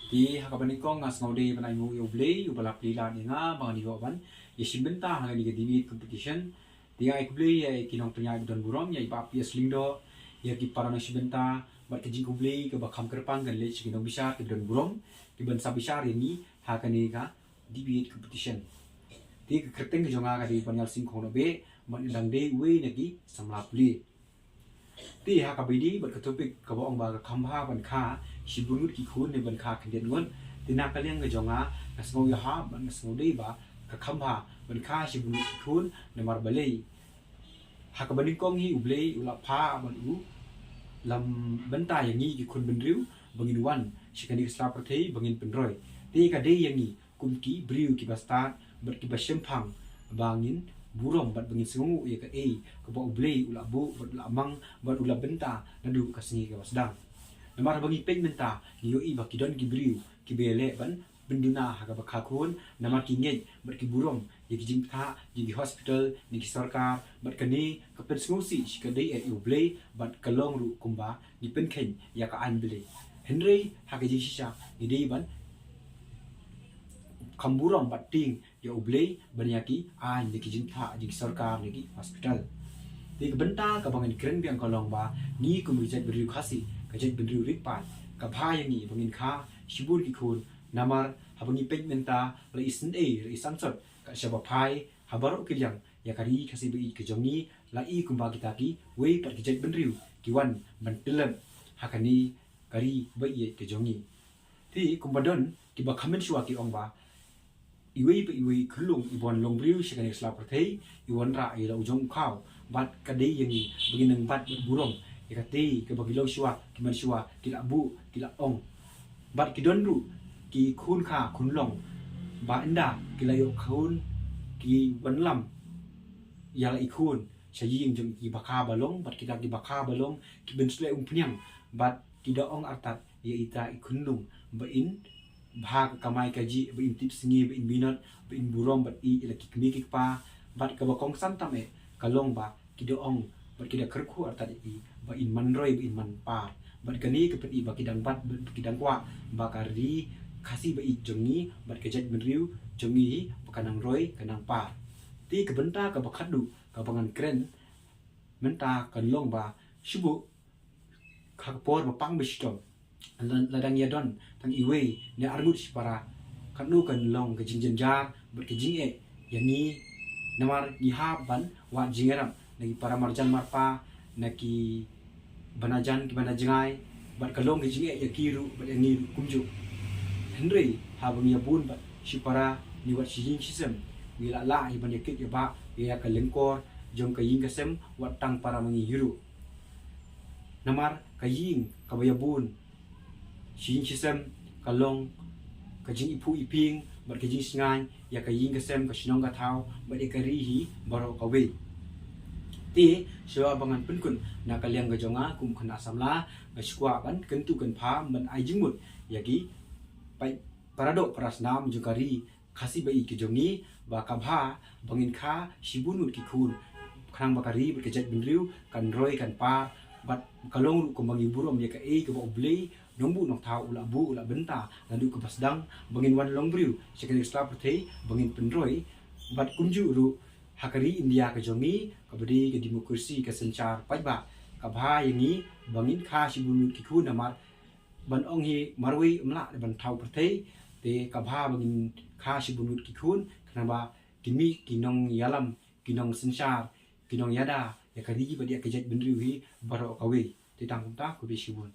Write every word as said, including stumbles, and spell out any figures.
Te ha kaba nyngkong nga sngew dei ban ai nguh ïa U Blei uba la plie lad ïa nga ba ngan ïoh ban ïashim bynta ha kane ka debate competition. Te nga ai khublei ïa ki nongpynïaid ba don burom, ïa i Bah P S Lyngdoh, ïa ki para nongshim bynta, bad ka jingkhublei kaba kham kyrpang kan leit sha ki nongbishar kiba don burom kiban sa bishar ïa ngi ha kane ka debate competition. Te ka kyrteng ka jong nga ka dei Pynïar Sing Khongnohbeh, bad nga dang dei uwei na ki samla pule. Te ha kaba ïadei bad ka topic kaba ong ba ka kham bha ban kha shibun ngut ki khun ne ban kha khyndiat ngut. Te na ka liang ka jong nga, nga sngew ïahap bad nga sngew dei ba ka kham bha ban kha shibun ngut ki khun, namar balei? Ha kaba nyngkong hi U Blei u la phah bad u la bynta ïa ngi ki khun bynriew ba ngin wan sha kane ka sla pyrthei ba ngin pynroi. Te ka dei ïa ngi kum ki briew kiba stad bad kiba shemphang ba ngin burom bad ba ngin sngewnguh ïa kaei kaba U Blei u la buh bad u la mang bad u la bynta naduh ka sngi kaba sdang. Namar haba ngi peit mynta ngi ïohi ba ki don ki briew kiba ïaleh ban pynduna ha kaba kha khun, namar ki ngeit bad ki burom ïa ki jingpynthah jong ki hospital ne ki sorkar, bad kane ka pynsngewsih shi ka dei eh ïa U Blei bad ka long ruh kumba ngi pynkheiñ ïa ka aiñ Blei. Hynrei ha ka jingshisha ngi dei ban kham burom bad tieng ïa U Blei ban ïa ki aiñ ne ki jingpynthah jong ki sorkar ne ki hospital. Te ka bynta kaba ngan kren biang ka long ba ngi kum ka jaitbynriew Khasi, ka jaitbynriew rit paid, ka bha ïa ngi ba ngin kha shibun ki khun, namar haba ngi peit mynta la i syndei, la i sangsot kat shaba phai ha baroh ki liang ïa ka ri Khasi ba ïeit ka jong ngi, la i kumba kita kiwei pat ki jaitbynriew ki wan ban tyllep ha kane ka ri ba ïeit ka jong ngi. Te kumba don kiba kmen shuwa ki ong ba iwei pa iwei i khunlung iba wan long briew sha kane ka sla pyrthei i wanrah ïa la u jong u khaw. Bad ka dei ïa ngi ba ngin nang bat bad burom ïa katei kaba ki long shuwa, ki man shuwa ki la buh, ki la ong. Bad ki don ruh ki khun kha khun long ba ynda ki la ïoh khun ki wanlam ïa la i khun sha ïing jong kiba kha ba long, bad kita kiba kha ba long ki pynshlei umphniang bad ki da ong artat ïa ita i khunlung ba in bha ka kamai kajih, ba in tip sngi, ba in minot, ba in burom bad ïeit ïa la ki kmie ki kpa. Bad kaba kongsan tam eh ka long ba ki da ong bad ki da kyrkhu artat ïa i ba in man roi, ba in man par. Bad kane ka pyni ba ki dang bat, ba ki dang kwah ba ka ri Khasi ba ïeit jong ngi bad ka jaitbynriew jong ngi hi ba ka nang roi, ka nang par. Te ka bynta kaba khatduh kaba ngan kren mynta kan long ba shu buh ha ka por ba pang ba shitom la dang ïa don tang iwei ne arngut shipara, katno kan long ka jingjynjar bad ka jingeh ïa ngi, namar ngi hap ban wad jingïarap na ki para marjan marpa, na ki banajan ki banajngai, bad ka long ka jingeh ïa ki ruh bad ïa ngi ruh kumjuh. Hynrei haba ngi ïa bun bad shipara ne wat shi ïing shi sem, ngi lah lah hi ban ïa kit ïa bah ïa ka lyngkor jong ka ïing ka sem wat tang para ma ngi hi ruh. Namar ka ïing kaba ïa bun shi ïing shi sem ka long ka jingiphuh iphieng bad ka jingsngewsih ïa ka ïing ka sem, ka shnong ka thaw bad ïa ka ri hi baroh kawei. Te shuwa ba ngan pynkut na ka liang ka jong nga kum khynnah samla, nga shu kwah ban kyntu kynpham ban ai jingmut ïa ki paid para doh para snam jong ka ri Khasi ba ïeit ka jong ngi, ba ka bha ba ngin kha shibun ngut ki khun, khnang ba ka ri bad ka jaitbynriew kan roi kan par. Bad ka long ruh kumba ngi burom ïa kaei kaba U Blei Nongbuh Nongthaw u la buh, u la bynta naduh kaba sdang ba ngin wan long briew sha kane ka sla pyrthei ba ngin pynroi. Bad kumjuh ruh ha ka ri India ka jong ngi kaba dei ka demokrasi, ka synshar paidbah, ka bha ïa ngi ba ngin kha shibun ngut ki khun, namar ban ong hi marwei ym lah ban thaw pyrthei. Te ka bha ba ngin kha shibun ngut ki khun khnang ba kin mih ki nongïalam, ki nongsynshar, ki nongïada ïa ka ri bad ïa ka jaitbynriew hi baroh kawei. Te tang kumta, khublei shibun.